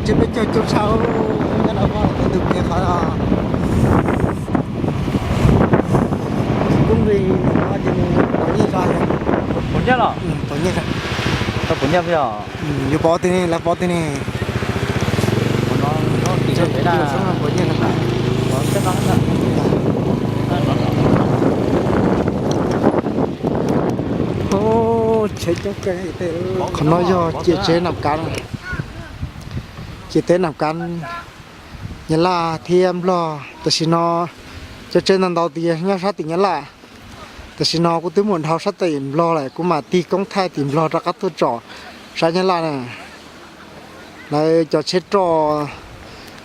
Tsis peb caug coob tshaj, nyob rau ntug kev qhov. Kuv nqis no ces nws pom nyiaj zog. Pom nyiaj los? Pom nyiaj zog. Tau pom nyiaj yog? Yuav pom tiag ne, lawv pom tiag ne. Pom nyiaj. Qhov no yog ciam tsev Nam Kav, ciam teb Nam Kav, Nyab Laj thiab Nplog. Tam sim no cov tsev ntau ntau tias nyob sab tim Nyab Laj. Tam sim no kuv twb mus dhau sab tim Nplog lawm, kuv mam tig koob thaij tim Nplog rov qab tuaj tsom sab Nyab Laj na. Lawv cov tsheb roj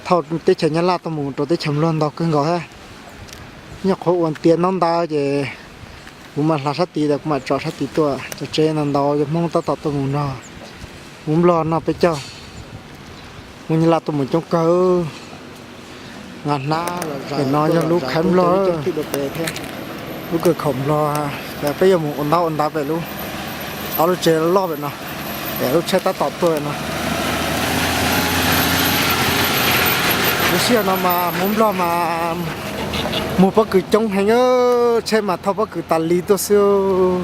thauj teb chaws Nyab Laj tuaj mus rau teb chaws Nplog ntau kawg nkaus thiab. Nyuam qhuav ua tiav ntaub ntawv ces kuv mam hla sab tid, kuv mam tsom sab tid tuaj. Cov tsev ntau ntau yog Hmoob tab tom tuaj mus nrog, mus Nplog noj peb caug, mus Nyab Laj tuaj mus coob kawg. Nqa hnab los zaws no yog lub khaib Nplog, lub kawg khaum Nplog. Peb yuav mus ua ntaub ua ntawv pem lub, ob lub tsev loj pem no, pem lub tsheb tab tom tuaj no. Lub sij hawm no mas mus Nplog mas muag pob kws coob heev, tsheb mas thauj pob kws tas li tuaj xwb.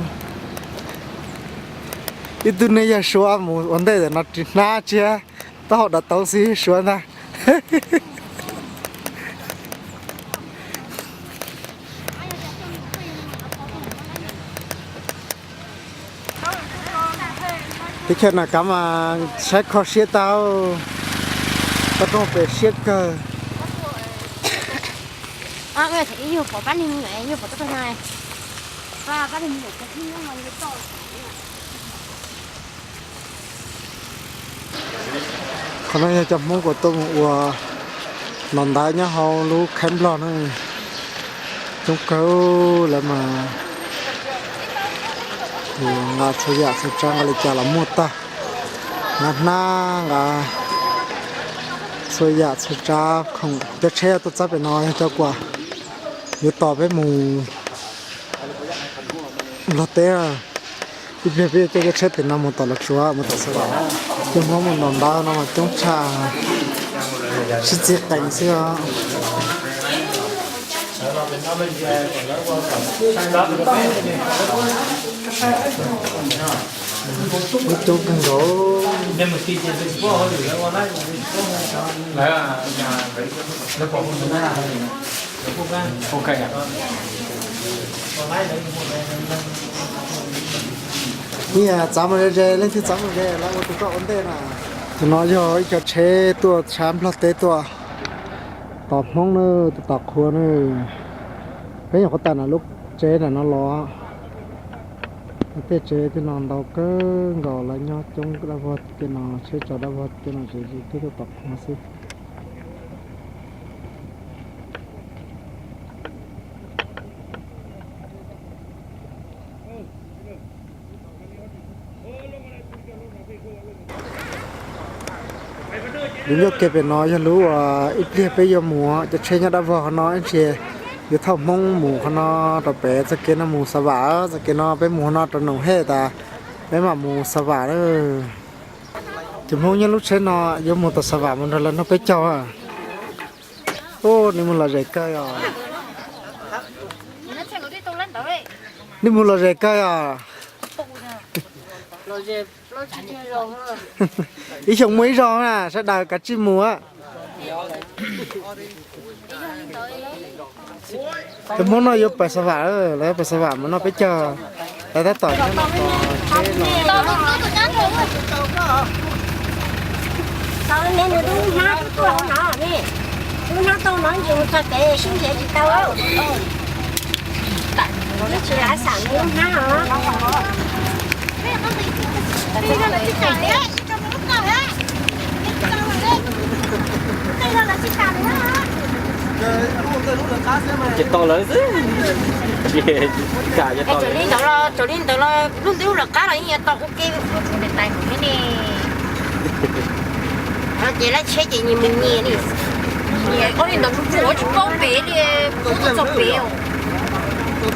Ib tug neeg yawg Suav mus ua ntej ntawm no ris hnab tsiab taub hau dav tauv xwb Suav ntag. Teb chaws Nam Kav mas saib kho siab tau, tau rooj pem siab kawg. Qhov no yog cov Hmoob uas tuaj mus ua ntaub ntawv nyob hauv lub khaib Nplog na. Coob kawg lawm mas nqa txhua yam txhua tsav, nqa li cas los muaj tag. Nqa hnab, nqa txhua yam txhua tsav khoom. Cov tsheb tuaj txog pem no yog cov uas yuav tos peb mus Nplog teb. Ib pliag peb yuav coj cov tsheb tim no mus tom Los Tsuas, mus tom Xav Vam. Cov Hmoob mus ntaus ntawv no mas coob tshaj, sib txig qees xwb os. Coob kawg nkaus. Ib yam txav mus ze ze, leej twg txav mus ze lawv ua tus koj ua ntej na. Tus no yog ib co tsheb tuaj tshab Nplog teb tuaj tos Hmoob na, tuaj tos qhua na. Peb nyuam qhuav tawm ntawm lub tsev ntawm no los, tej tsev tej no ntau kawg nkaus, lawv nyob coob dab vog tej no, tsheb tso dab vog tej no, tsev twb tuaj tos qhua xwb. Lub ncauj kev pem no yog lub uas ib pliag peb yuav mus, cov tsheb nyob dab vog qhov no ib ntsis yuav thauj Hmoob mus qhov no rau pem txoj kev no mus Xav Vam, txoj kev no peb mus qhov no rau Noom Hej tas peb mam mus Xav Vam na. Cov Hmoob nyob lub tsheb no yuav mus tom Xav Vam mus nrog lawv noj peb caug. Ub, nws mus lom zem kawg os. Nws mus lom zem kawg os. Ib xyoo muaj ib zaug na, sawv daws kav tsij mus. Cov Hmoob no yuav pais Xav Vam, lawv pais Xav Vam mus noj peb caug, lawv tab tom nyob no tos tsheb los. Tau ne, nws lub hnab tuaj hauv no ne, lub hnab tau no ces mus txog pem sib nrhiav tsis tau. Twb tsis lav xam nws lub hnab os. Ces tau lawv xwb. Kam ces tau li ntawd los, tau li ntawd los lub ntiaj lawv qab los yeej yuav tau ua ke ua tus niam tais mus thiab ne. Ces lawv tsheb ces nyias mus nyias li. Nyias ua li ntawd tsuas tsuas tsis paub pem li, tsuas txog pem. Ces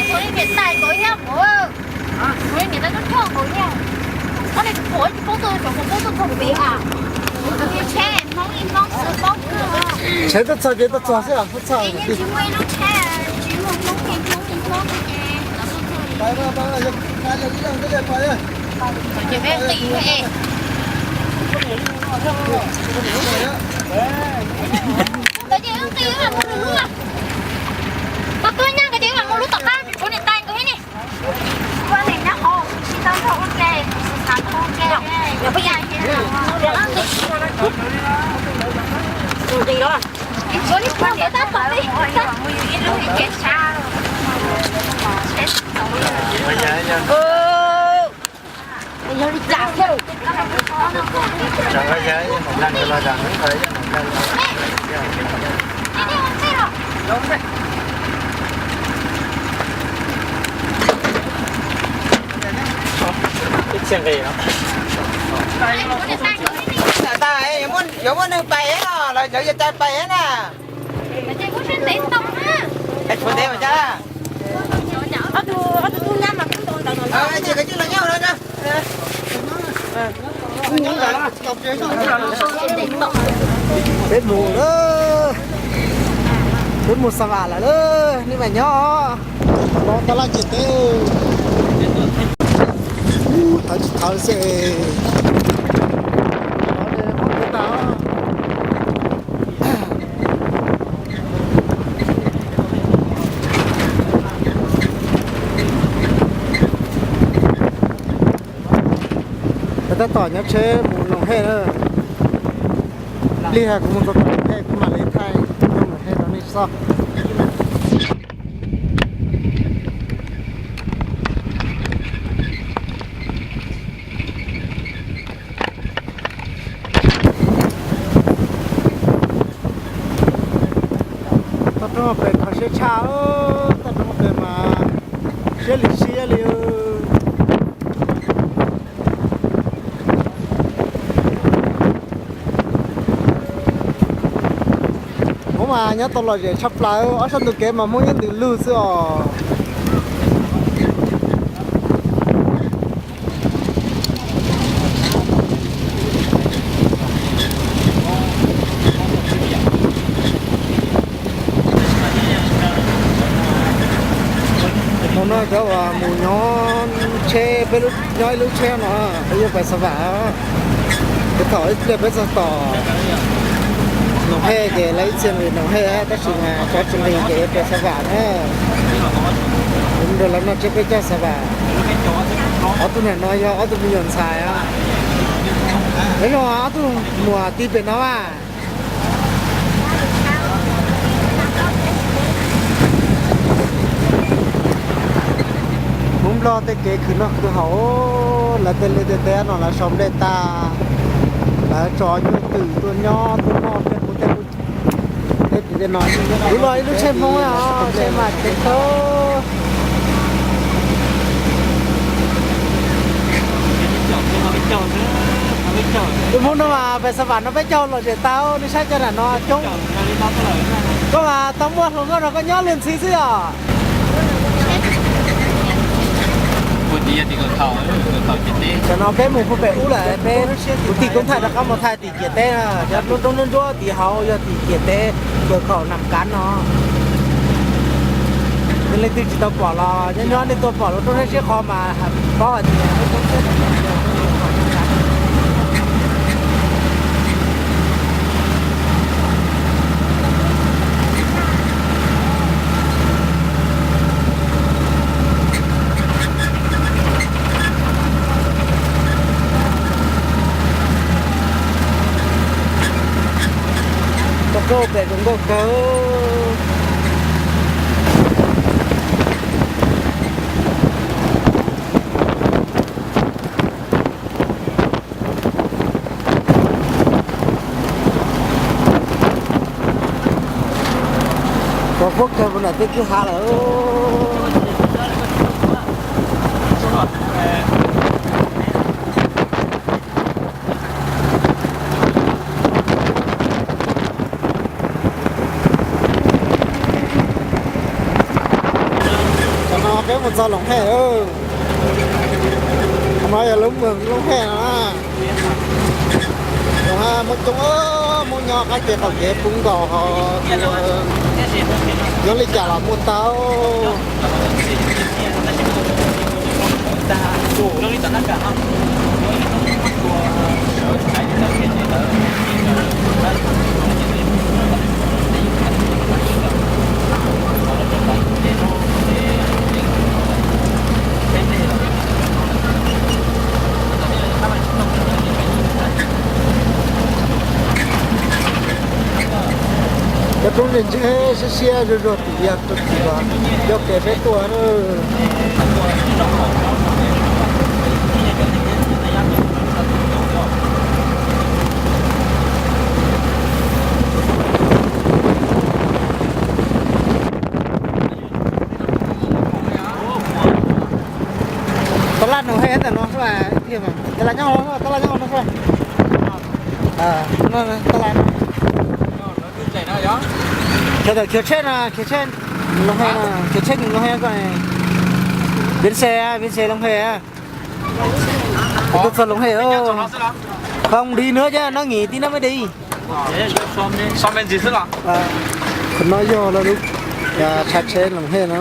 tsuas li niam tais nkaus thiab, tsuas li niam tais tub choj nkaus thiab. Tsheb tuaj txog ces tuaj txog xwb, tuaj txog. Yuav muaj neeg pais no los lawv yuav cai pais na. Tshuav ntev mas cas. Peb mus lawm, peb mus Xav Vam lawm, nej mam nyob. Los tau laj ciam teb, thawv tsis thawv xwb. Tab tom nyob tsheb mus Noom Hej na. Lig hais kuv mus txog tom Noom Hej kuv mam li thaij Noom Hej rau nej saib. Toj roob pem kho siab tshaj, toj roob pem mas siab li siab li. Hmoob mas nyob tau lom zem tshaj plaws, ob sab ntug kev mas Hmoob nyob ntws lug xwb os. Hmo no cov uas mus nyob tsheb, peb nyob ib lub tsheb no, peb yuav pais Xav Vam. Peb thaum ib pliag peb txog tom Noom Hej ces lawv ib txhia nqis Noom Hej, tab sis mas cov tsis nqis ces yuav pais Xav Vam na. Kuv nrog lawv noj tsiab peb caug Xav Vam. Ob tug niag no yog ob tug me nyuam ntxhais. Peb no ob tug muam ti pem no a. Hmoob Nplog tej kev khwv noj khwv haus, lawv tej liaj tej teb no lawv sau nplej tag, lawv tso nyuj twm tuaj nyob tuaj noj tej qub tej qub. Kuv los ib lub tsheb Hmoob os, tsheb mas tsev kawg. Tus Hmoob no mas pem Xav Vam no peb caug lom zem tau, nej saib cov nram no coob. Koj mas tau muaj hluas nkauj no koj nyob lwg ntxhi xwb os. Tam no peb mus puag pem ub lawm, peb kuv tig koob thaij rov qab mus thaij tim ciam teb, cov lub roob nruab nruab tim hauv yog tim ciam teb, kawg khaum Nam Kav no. Yog leej twg tsis tau pom los nyob nyob nej tuaj pom lub roob siab siab qhov mas paub hais tias tau koj pem zoo nkauj kawg. Tau puab kawg puag nram tej kwj ha lawm. Tam no peb mus txog Loos Hej. No yog lub moos Looj Hej no na. Muaj coob, muaj nyob qab kev qaum kev puv nkaus hos, nyob li cas los muaj tau. Cov roob ntse ntse siab siab zuag zuag tim yag rau tim los coj kev peb tuaj na. Tab laj Noom Hej ntawm no xwb, tab laj nyob, tab laj nyob no xwb. Tab laj, khiav tawm khiav tsheb no, khiav tsheb Looj Hej no, khiav tsheb Noom Hej ko. Bến xe, bến xe Long Hej. Tuaj txog Looj Hej. Không đi nữa chứ, nó nghỉ tí nữa mới đi. Qhov no yog lawv lub tshav tsheb Looj Hej no,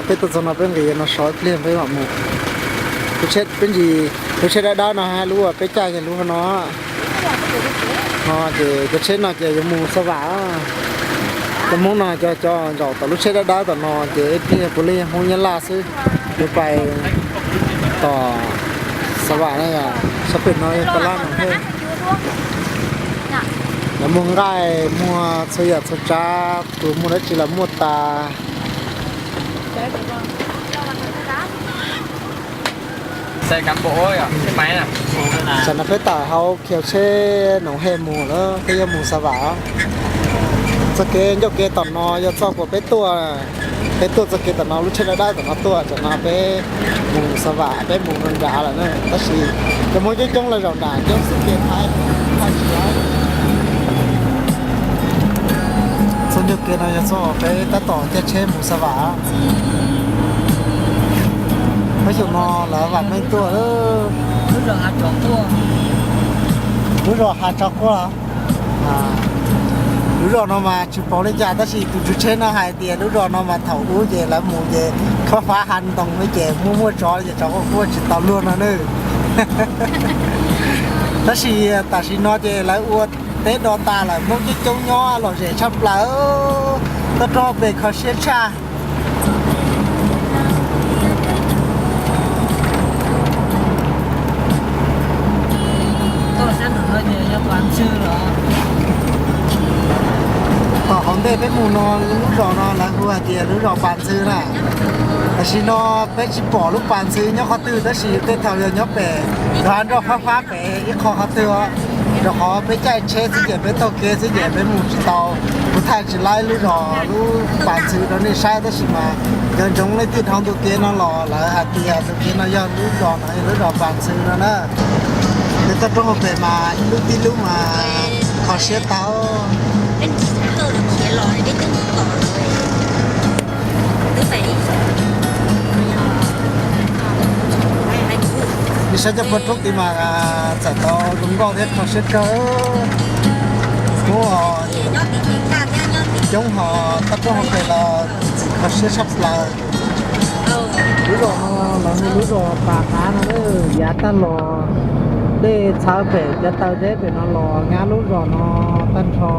peb tuaj txog no peb nqis no so ib pliag peb mam mus. Peb nqis lub tsheb dawb dawb no, lub uas peb caij yog lub no. No ces cov tsheb no ces yuav mus Xav Vam. Cov Hmoob no cov cov zaum tom lub tsheb dawb dawb tom no ces ib pliag puav leej yog Hmoob Nyab Laj xwb. Yuav pais tom Xav Vam na, sab pem no yog Tab Laj Noom Hej. Lawv muag nqaij, muag txhua yam txhua tsav, tus muaj dab tsi los muaj tas. Tam no peb tawm hauv khiav tsheb Noom Hej mus lawm, peb yuav mus Xav Vam. Txoj kev ncauj kev tom no yog txoj uas peb tuaj, peb tuaj txoj kev tom no, lub tsheb dawb dawb tom no tuaj, tam no peb mus Xav Vam, peb mus nram lawm na. Tab sis cov Hmoob coob coob los zaum nram coob xwb ces thaij tsis tau. Txoj ncauj kev no yog txoj peb tab tom caij tsheb mus Xav Vam. Peb xyoo no lawv vam meej tuaj. Lub zos Hav Tsov Quaj. Lub zos no mas tsis paub li cas tab sis tus tswv tsheb no hais tias lub zos no mas thaum ub ces lawv mus ces khaub fab hav ntoo ces muaj muaj tsov ces tsov quaj quaj tsis tau luag no na. Tab sis tam sim no ces lawv ua teb do tas lawm, Hmoob coob coob nyob lom zem tshaj plaws. Toj roob pem kho siab tshaj. Tom hauv ntej peb mus no, lub zos no lawv hu hais tias lub zos Pas Ntxhw na. Tam sim no peb tsis pom lub Pas Ntxhw nyob qhov twg tab sis tej thaum yog nyob pem, nrog fab fab pem ib qho qhov twg os. Rau qhov peb caij tsheb xwb ces peb taug kev xwb ces peb mus tsis tau, kuv thaij tsis laib lub zos lub Pas Ntxhw rau nej saib tab sis mas cov ntsoov leej twg dhau ntu kev no los lawv hais tias tus kev no yog lub zos no yog lub zos Pas Ntxhw no na. Peb toj roob hauv pes mas ib lub tib lub mas kho siab tau. Nej saib cov pog roob tid mas txawm tau zoo nkauj thiab kho siab kawg. Hnub coob ho toj roob hauv pes los txim kho siab tshaj plaws. Lub zos no lawv hu lub zos Pas Qav no, yav tag los dej txhawv pem cov taw deb pem no los nyab lub zos no tag nrho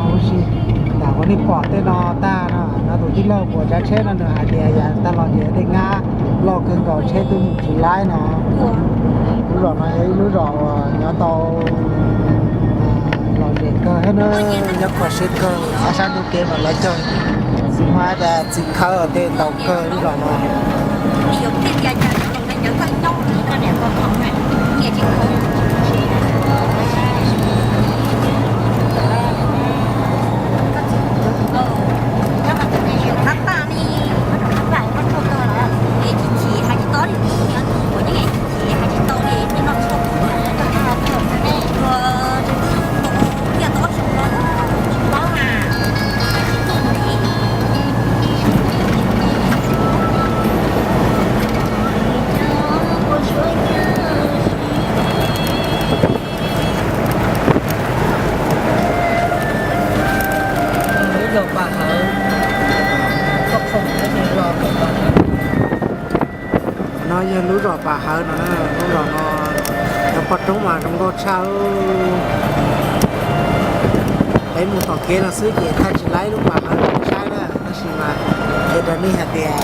huv si. Tam ua nej pom tej no tag no, no tus tij laug puas tsav tsheb no nws hais tias yav tag los ces dej nyab loj kawg nkaus tsheb twb mus tsis laib no. Lub zos no yog ib lub zos uas nyob tau lom zem kawg thiab na, nyob kho siab kawg, ob sab ntug kev mas lawv cog xis mas tas txim khawb tej ntau kawg lub zos no. Yog lub zos Pas Hawv no, lub zos no cov poj roob mas zoo nkauj tshaj. Peb mus tom kev no xwb ces thaij tsis laib lub Pas Hawv saib na, tab sis mas qhia rau nej hais tias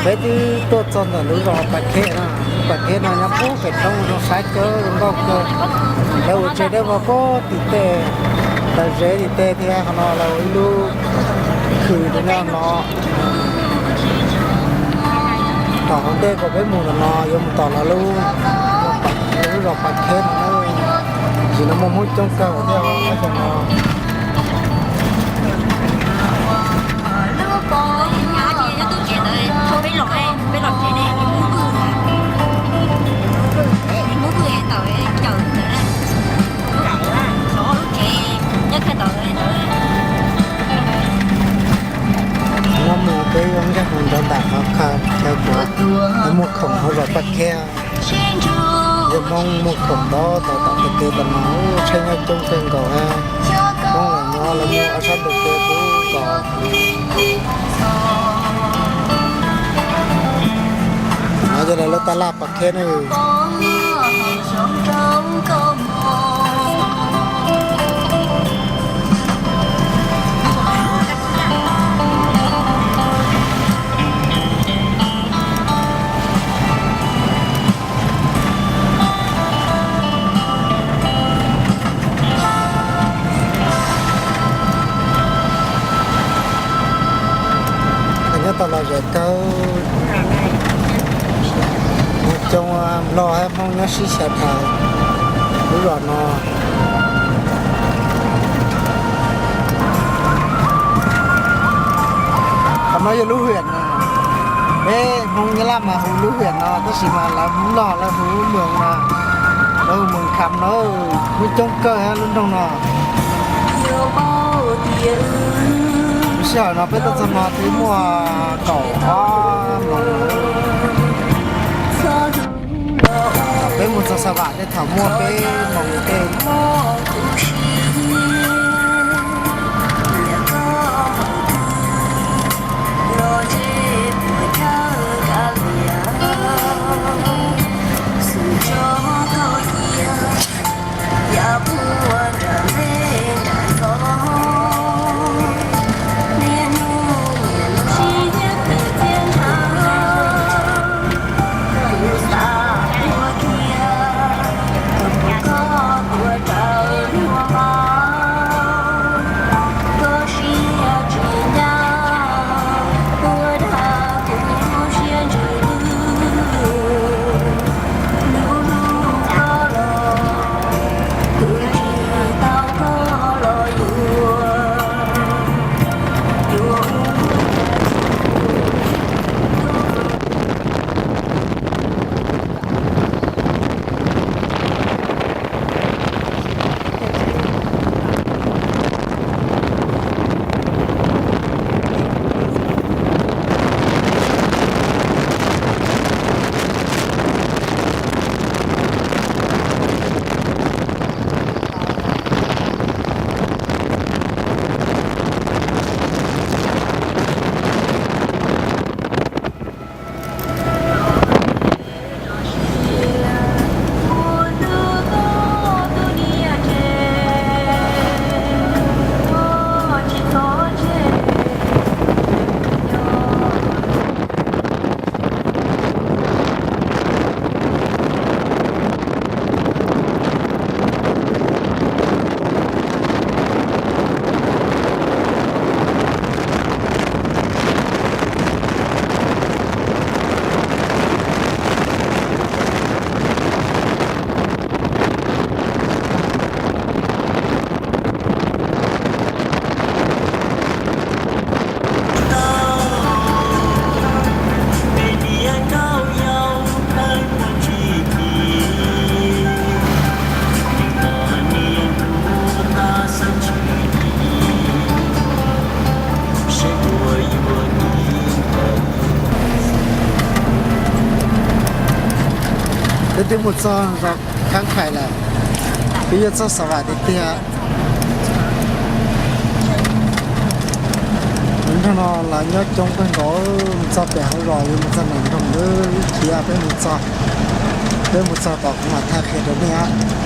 Peb twb tuaj txog ntawm lub zos Pas Khej na. Pas Khej no nyob puag pem roob zoo saib kawg, zoo nkauj kawg. Lawv ua tsev dawb vog puag tim tej, lawv zeb tim tej thiab. Qhov no lawv ua ib lub khw rau nyob no. Tom hauv ntej kom peb mus ntawm no yuav mus tom lawv lub, lub zos Pas Khej no na. Ntawm no muaj Hmoob coob kawg thiab os. No mus peb yuav nkag mus rau nram qhov chaw kuv, muaj khoom hauv zos Pas Khej. Yog Hmoob muaj khoom ntau tom tom kev kev tom no, tsheb nyob coob kawg nkaus na. Hmoob los nyob lawv muaj ob sab ntug kev puag tom. No yog lawv lub tab laj Pas Khej na. Nyob tau los zem kawg, mus coob, Nplog thiab Hmoob nyob sib xyaw dhau lub zos no. Qhov no yog lub hwm no, peb Hmoob Nyab Laj mas hu lub hwm no, tab sis mas lawv Hmoob Nplog lawv hu lub moos no, lawv hu moos Kham no. Muaj coob kawg lub nroog no. Lub sij hawm no peb tuaj txog no twb muaj kaum ob moos. Peb mus txog Xav Vam tej thaum muaj peb moos tej. Twb mus txog zos Kab Khais lawm, twb yuav txog Xav Vam tiag tiag. Nrog no lawv nyob coob kawg nkaus, mus txog pem hauv zos yuav mus txog nram nroog lawm, khiav peb mus txog, peb mus txog tom kuv mam thaij qhia rau nej.